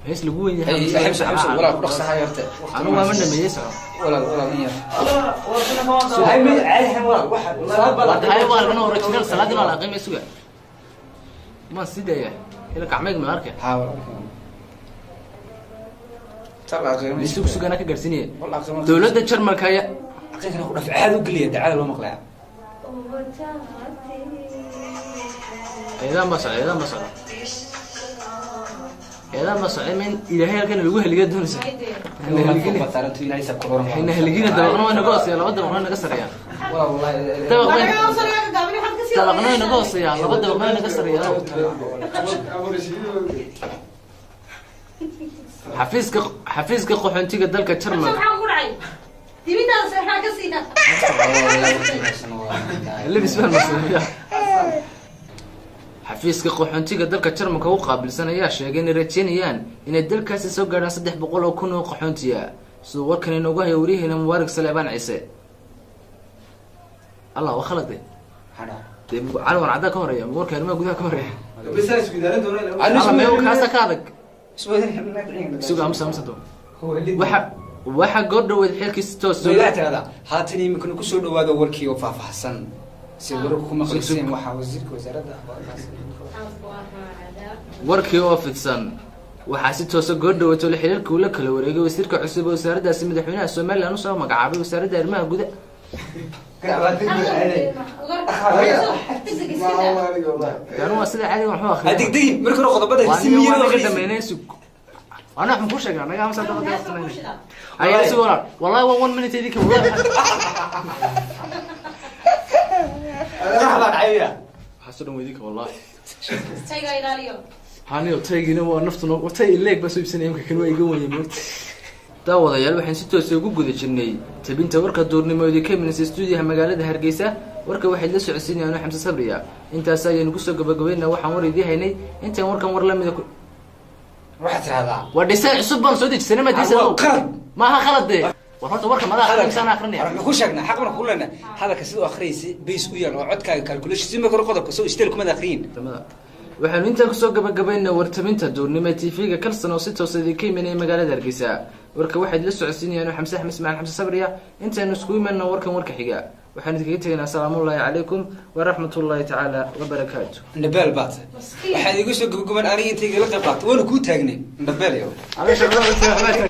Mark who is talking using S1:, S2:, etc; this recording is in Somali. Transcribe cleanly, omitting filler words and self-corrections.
S1: Hees lagu weyn yahay.
S2: Xamse, Xamse, walaal, ku dhaqsahay horta.
S1: Anigu waa ma dhameeyey, soco.
S2: Walaal, walaal, in yar. Hay, ma caadi ahayn, walaal, waxa salaad baa la
S1: Hay, waa kana original, salaadina waa la qiimay, suga ma sidaya ila gacmayga ma arkay.
S2: Ha, walaal, tal aqoon.
S1: Sug, sugana ka gaarsiinaya.
S2: Walaal, aqoon.
S1: Dowladda Jarmalka ayaa
S2: aqoon ku dhaf caadi u geliya, dacada loo maqlaya.
S1: Eedaan baa socda, eedaan baa socda, eedaan baa socda. Ma in Ilaahay halkan lagu heliga doonaysa? Hayna heligina, dabaqna waa naga hooseeya, laba dabaqna naga sareeya.
S2: Walaal, wallahi.
S1: Dabaq weyn, dabaqna way naga hooseeya, laba dabaqna way naga sareeya. Xafiiska qaxoontiga dalka Jarmalka lebis baan masameeya. Xafiiska qaxoontiga dalka Jarmalka u qaabilsan ayaa sheegay inay rajeynayaan inay dalkaasi soo gaadhaan 300,000 oo qaxoontiya, siduu warkan inoogu haya waryaheena Mubaarak Saleebaan Ciise. Allah, waa khalade dee, calawan caddaa ka horeeya, warka arrimaha gudaha ka horeeya. Alla, meel kaasa ka adag. Suga, amsa amsa do. Waxa goor dhaweed xilkiisi toos
S2: Soo tirada haatan iminkana kusoo dhawaada warkii oo faahfaahsan, si wararku ku maqlayseen waxaa wasiirka wasaaradda.
S1: Warkii oo fidsan. Waxaa si toosa goor dhaweed ole xiliilka uu la kala wareegay wasiirka cusub ee wasaaraddaasi madaxweynaha Somaliland usoo magacaabay wasaaradda arrimaha guda. Anu waa sida caadiga waxu
S2: Ha
S1: akriya.
S2: Degdegin, marka hore qodobada
S1: Waa
S2: si
S1: nin
S2: miyir
S1: waa naga
S2: akhrisid.
S1: dhameynay, sug, ana waxaan kuu sheegnaa naga amsa dabada ayaa sug. Walaal, wallahi waa one minute idinka, wallahi.
S2: Sax baa dhacaya.
S1: Waxaasoo dhan waa idinka, wallahi. Haniyo taygina waa naftu noo tay ileeg baa soo iibsanaya imka, kan waa iga wanya moogta. Daawadayaal, waxaan si toosa ugu guda jirnay tabinta warka duurnimo idinka imanaysa stuudiyaha magaalada Hargeysa. Warka waxayd la socodsiinayaan Xamse Sabriya. Intaas ayaynu kusoo gabagabaynaa waxaan war idii haynay. Intaan warkan war lamida ku
S2: Waxaad tirahdaa
S1: waa dhisaan cusub baan soo dejisanay, ma diisa?
S2: Waa qalad.
S1: Maaha qalad dee, war horta warka madaa akhrinaysa, anaa akhrinaya.
S2: Waxaan ku sheegnaa xaq baan kugu leenahay, hadalka sidoo akhriyaysa base u yaal oo codkaaga calculation si marka hore qodobka soo isteel kumad akhriyin.
S1: Waxaanu intaan kusoo gabagabaynaa wartabinta duurnimo ee TV-ga Kalsan oo si toosa idinka imanaya magaalada Hargeysa. Warka waxaad la socodsiinayaan Xamse Axmed Ismaaciil, Xamse Sabriya. Intaanu iskugu imanno warkan warka xiga, waxaan idinkaga tegaynaa asalaamullaahi calaykum waraxmatullaahi tacaala wabarakaatu.
S2: Indhabeel baad tahay, waxaad igu soo gabagaban aniga intayga la qayb qaatay waana kuu taagnay, indhabeel yo.
S1: Alla, shaqada.